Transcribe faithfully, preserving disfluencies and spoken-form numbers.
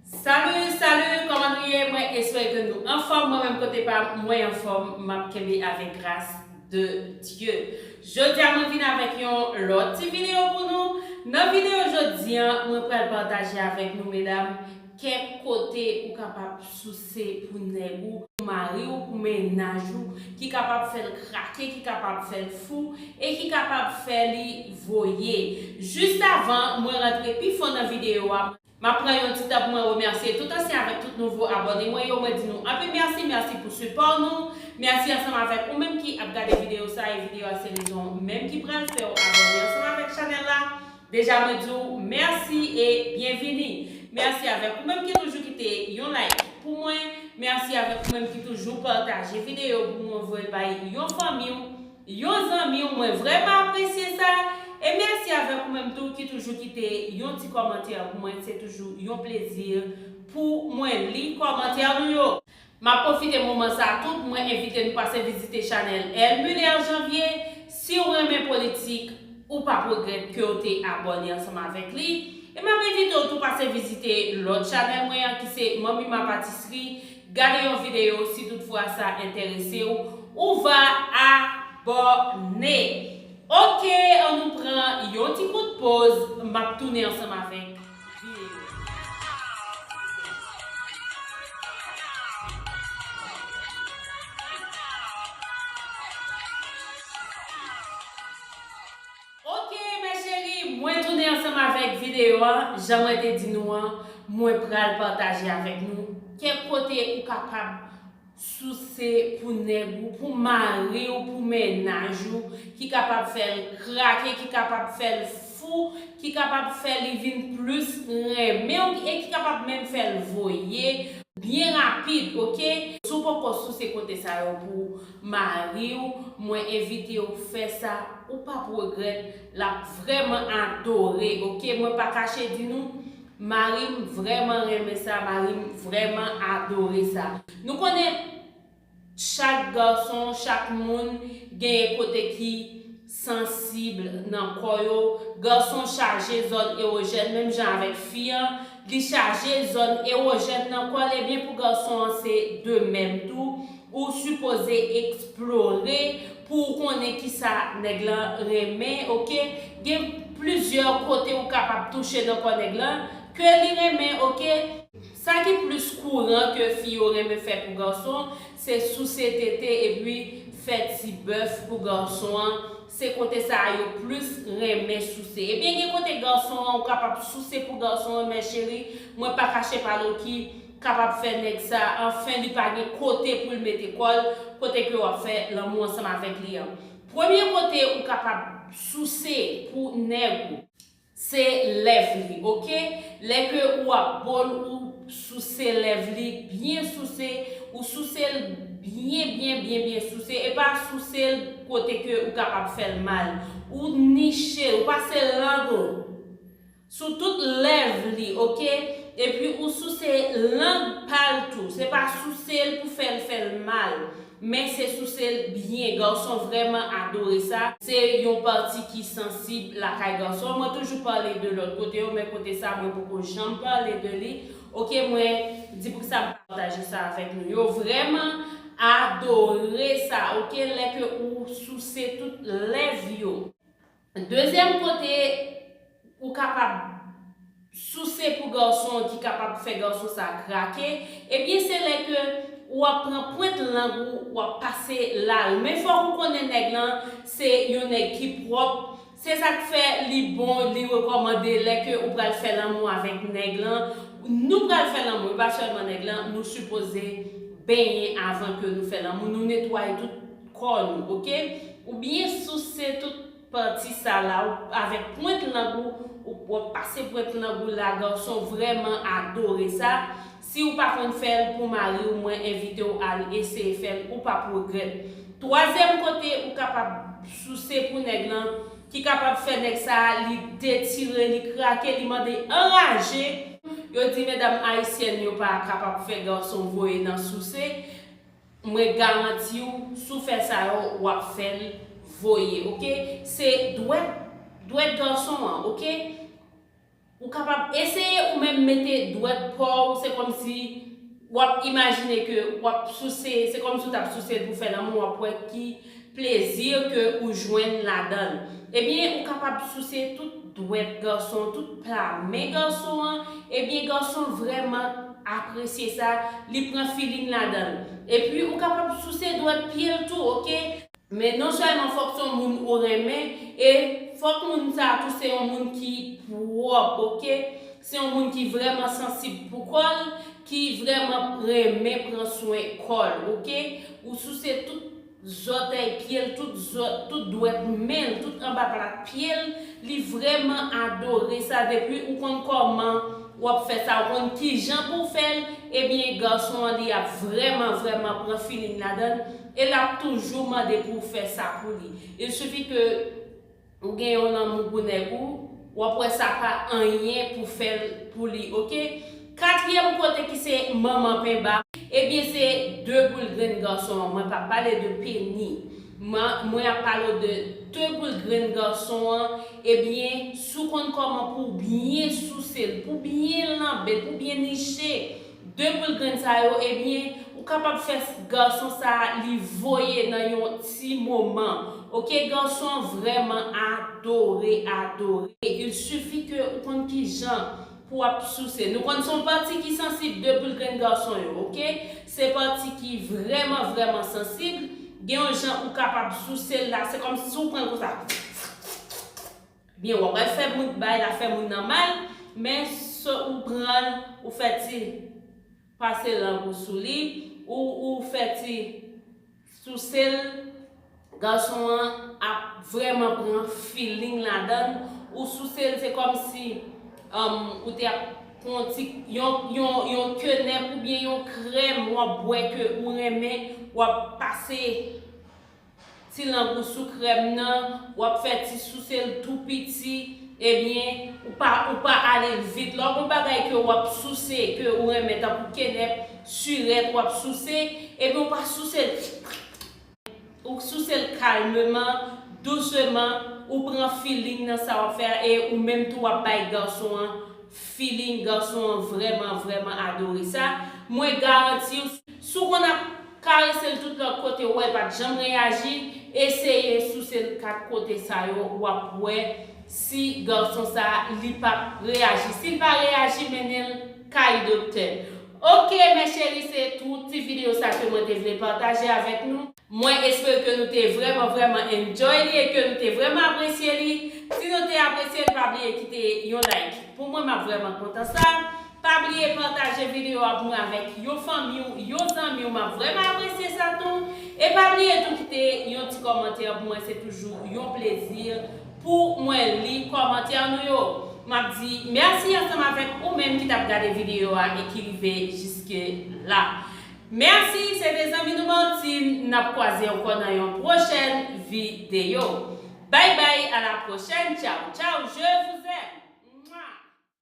Salut, salut, kòman nou ye? Mwen espere ke nou anfòm. Mwen menm kote pa m, mwen anfòm. M ap kenbe avèk gras de Dye. Jodi a mwen vin avèk yon lòt ti videyo pou nou. Nan videyo jodi a, mwen pral pataje avèk nou, medam, kèk kote ou kapab souse pou nèg ou, pou mari w, pou mennaj ou, ki kapab fè l krake, ki kapab fè l fou, e ki kapab fè li voye. Jis avan mwen rantre pi fon nan videyo a, m ap pran yon ti tan pou mwen remèsye tout ansyen avèk tout nouvo abòne mwen yo. Mwen di nou anpil mèsi, mèsi pou sipò nou. Mèsi ansanm avèk ou menm ki ap gade videyo sa, e videyo a se rezon menm ki pral fè w abòne ansanm avèk chanèl la. Deja mwen di w mèsi e byenvini. Mèsi avèk ou menm ki toujou kite yon like pou mwen. Mèsi avèk ou menm ki toujou pataje videyo pou mwen voye l bay yon fanmi w, yon zanmi w. Mwen vrèman apresye sa. E mèsi avèk ou menm tou ki toujou kite yon ti kòmantè pou mwen. Se toujou yon plezi pou mwen li kòmantè nou yo. M ap pwofite moman sa a tou pou mwen envite nou pase vizite chanèl Elmuler Janvier. Si w renmen politik, ou p ap regrèt ke w te abòne ansanm avèk li. E m ap envite w tou pase vizite lòt chanèl mwen an ki se Manmi Ma Patisserie. Gade yon videyo si toutfwa sa enterese w. Ou va abòne. Oke, ann nou pran yon ti kout poz. M ap tounen ansanm avèk videyo. Oke, mes chéries, mwen tounen ansanm avèk videyo a. Jan mwen te di nou an, mwen pral pataje avèk nou kèk kote ou kapab souse pou nèg ou, pou mari w, pou mennaj ou, ki kapab fè l krake, ki kapab fè l fou, ki kapab fè li vin plis renmen w, e ki kapab menm fè l voye byen rapid, oke? Si w poko souse kote sa yo pou mari w, mwen envite w fè sa, ou p ap regrèt, l ap vrèman adore, oke? Mwen pa kache di nou, mari m vrèman renmen sa, mari m vrèman adore sa. Nou konnen chak gason, chak moun genyen kote ki sansib nan kò yo. Gason chaje zòn ewojèn, menm jan avèk fi an, li chaje zòn ewojèn nan kò l. Ebyen, pou gason an, se de menm tou. Ou sipoze eksplore pou w konnen kisa nèg lan renmen, oke? Gen plizyè kote ou kapab touche nan kò nèg lan ke li renmen, oke? Sa ki plis kouran ke fi yo renmen fè pou gason, se souse tete epi fè ti bèf pou gason an. Se kote sa a yo plis renmen souse. Ebyen, gen kote gason an, ou kapab souse pou gason an, mes chéries, mwen pa kache pale w ki kapab fè nèg sa, anfen, li pa gen kote pou l mete kò l, kote ke w ap fè lanmou ansanm avèk li an. Premye kote ou kapab souse pou nèg ou, se lèv li, oke? Lè ke ou ap bo l, ou souse lèv li, byen souse, ou souse l byen, byen, byen, byen souse, e pa souse l kote ke ou kapab fè l mal. Ou niche l, ou pase lang ou sou tout lèv li, oke? Epi ou souse lang pa l tou. Se pa souse l pou fè l fè l mal, men se souse l byen. Gason vrèman adore sa. Se yon pati ki sansib lakay gason. Mwen toujou pale de lòt kote yo, men kote sa, mwen poko janm pale de li. Oke, mwen di poukisa m pataje sa avèk nou. Yo vrèman adore sa, oke, lè ke ou souse tout lèv yo. Dezyèm kote ou kapab souse pou gason ki kapab fè gason sa krake, ebyen, se lè ke w ap pran pwent lang ou, w ap pase la l. Men fòk ou konnen nèg lan se yon nèg ki pwòp. Se sa k fè li bon, li rekòmande lè ke ou pral fè lanmou avèk nèg lan. Nou pral fè lanmou, e pa sèlman nèg lan, nou sipoze benyen avan ke nou fè lanmou, nou netwaye tout kò nou, oke? Ou byen souse tout pati sa la, ou, avèk pwent lang ou, ou, w ap pase pwent lang ou la, gason vrèman adore sa. Si ou pa konn fè l pou mari w, mwen envite w al eseye fè l, ou p ap regrèt. Twazyèm kote ou kapab souse pou nèg lan, ki kapab fè nèg sa a, li detire, li krake, li mande anraje. Yo di medam ayisyèn yo pa kapab fè gason voye nan souse. Mwen garanti w, si w fè sa yo, w ap fè l voye, oke? Se dwèt, dwèt gason an, oke? Ou kapab eseye ou menm mete dwèt pa w, se kòmsi w ap imajine ke w ap souse, se kòmsi w t ap souse l pou fè lanmou, w ap wè ki plezi ke ou jwenn ladan l. Ebyen, ou kapab souse tout dwèt gason, tout pla men gason an. Ebyen, gason vrèman apresye sa, li pran feeling ladan l. Epi, ou kapab souse dwèt pye l tou, oke? Men non sèlman fòk se yon moun ou renmen, e fòk moun sa a tou se yon moun ki pwòp, oke? Se yon moun ki vrèman sansib pou kò l, ki vrèman renmen pran swen kò l, oke? Ou souse tout zòtèy pye l, tout zò-, tout dwèt men l, tout anba plat pye l, li vrèman adore sa. Depi ou konn kòman w ap fè sa, ou konn kijan pou w fè l, ebyen, gason an, li ap vrèman, vrèman pran feeling ladan l, e l ap toujou mande pou w fè sa pou li. Il suffit ke ou gen yon lanmou pou nèg ou, w ap wè sa pa anyen pou fè l pou li, oke? Katriyèm kote ki se manman penba, ebyen, se de boul grenn gason an. Mwen p ap pale de peni. Mwen, mwen ap pale w de de boul grenn gason an. Ebyen, si w konn kòman pou w byen souse l, pou w byen lanbe l, pou w byen niche de boul grenn sa yo, ebyen, ou kapab fè gason sa a li voye nan yon ti moman. Oke, gason an vrèman adore, adore. Il suffit ke ou konn kijan pou w ap souse. Nou konn se yon pati ki sansib de boul grenn gason yo, oke? Se pati ki vrèman, vrèman sansib. Gen yon jan ou kapab souse l la, se kòmsi w pran l konsa. Byen, w ap fè moun bay la, fè moun nan mal, men se ou pran l, ou fè ti pase lang ou sou li, ou, ou fè ti souse l, gason an ap vrèman pran feeling ladan l, ou souse l, se kòmsi, um, ou te ap pran yon ti, yon, yon, yon kenèp oubyen yon krèm w ap bwè ke ou renmen, w ap pase ti lang ou sou krèm nan, w ap fè ti souse l tou piti, ebyen, ou pa, ou pa ale l vit. Lè w gen bagay ke w ap souse, ke ou renmen, tankou kenèp, sirèt, w ap souse, ebyen, ou pa souse l. Ou souse l kalmeman, douseman, ou pran feeling nan sa w ap fè a, e ou menm tou w ap bay gason an feeling, gason an vrèman, vrèman adore sa. Mwen garanti w, si w konn ap karese l tout lòt kote, ou wè l pa t janm reyaji, eseye souse l kat kote sa yo, w ap wè si gason sa a, li p ap reyaji. Si l pa reyaji, mennen l kay doktè. Oke, mes chéris, se tout ti videyo sa ke mwen te vle pataje avèk nou. Mwen espere ke nou te vrèman, vrèman enjoy li e ke nou te vrèman apresye li. Si nou te apresye l, pa bliye kite yon like. Pou mwen, m ap vrèman kontan sa. Pa bliye pataje videyo a pou mwen avèk yon fanmi w, yon zanmi w. M ap vrèman apresye sa tou. E pa bliye tou kite yon ti kòmantè pou mwen. Se toujou yon plezi pou mwen li kòmantè nou yo. M ap di mèsi ansanm avèk ou menm ki t ap gade videyo a e ki rive jiske la. Mèsi, se te zanmi nou Martine. N ap kwaze ankò nan yon pwochèn videyo. Bye bye, à la prochaine. Ciao, ciao, je vous aime.